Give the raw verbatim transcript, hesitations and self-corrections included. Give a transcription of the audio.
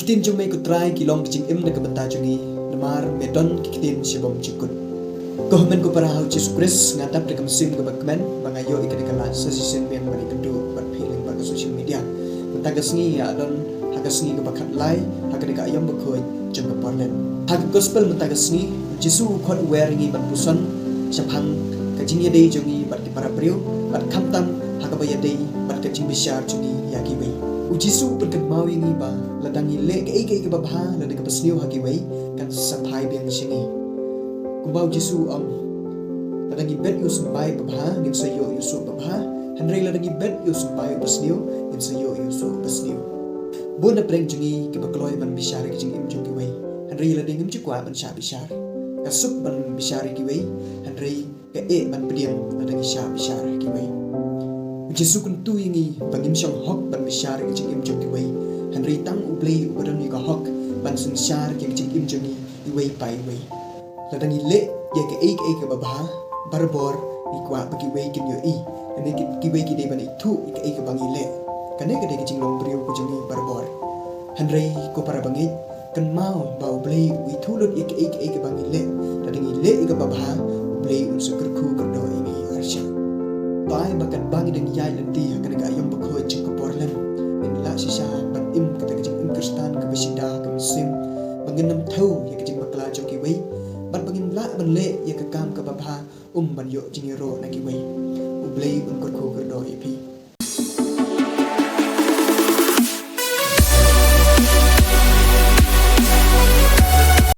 Ktien jong me ko Trai ki long ka jingim na ka bynta jong ngi, namar me don ki ktien sha bymjukut. Ko hynmen ko para ha u Jisu Khrist, nga dap da ka mynsiem kaba kmen ba nga ïoh ïa kane ka lad sa shisien biang ban ïakynduh bad phi lyngba ka social media. Mynta ka sngi ïa don ha ka sngi kaba khatlai ha kane ka aïom bakhuid jong ka por Lent. Ha ka gospel mynta ka sngi, u Jisu u khot, u wer ïa ngi ban puson shaphang ka jingïadei jong ngi bad ki para briew, bad khamtam ha kaba ïadei bad ka jingbishar jong ngi ïa kiwei. U Jisu u pynkynmaw ïa ngi ba lada ngi leh kaei kaei kaba bha lada kaba sniew ha kiwei, kan sa phai biang sha ngi. Kumba u Jisu u ong, lada ngi bet ïa u symbai babha, ngin sa ïoh ïa u suh babha. Hynrei lada ngi bet ïa u symbai uba sniew, ngin sa ïoh ïa u suh uba sniew. Bun na pdeng jong ngi kiba kloi ban bishar ïa ka jingim jong kiwei. Hynrei lada ngim ju kwah ban shah bishar, ka suk ban bishar ïa kiwei, hynrei ka eh ban pdiang lada ngi shah bishar ïa kiwei. U Jisu u kyntu ïa ngi ba ngim shong hok ban bishar ïa ka jingim jong kiwei. Hynrei tang U Blei uba don ïa ka hok ban synshar ïa ka jingim jong ngi iwei pa iwei. Lada ngi leh ïa kaei kaei kaba bha, barabor ngi kwah ba kiwei kin ïohi. Lane ki, kiwei ki dei ban ithuh ïa kaei kaba ngi leh. Kane ka dei ka jinglong briew ka jong ngi barabor. Hynrei ko para bangeit, kynmaw ba U Blei u ithuh lut ïa kaei kaei kaba ngi leh. Lada ngi leh ïa kaba bha, U Blei un sa kyrkhu kyrdoh ïa ngi arshah. Bai ba katba ngi dang ïaid lynti ha kane ka aïom bakhuid jong ka por Lent, ngin lah shisha ban im kata ka jingim Khristan kaba shida ha ka mynsiem, ba ngin nym thew ïa ka jingbakla jong kiwei, bad ba ngin lah ban leh ïa ka kam kaba bha, um ban ïoh jingïaroh na kiwei. U Blei un kyrkhu kyrdoh ïa phi.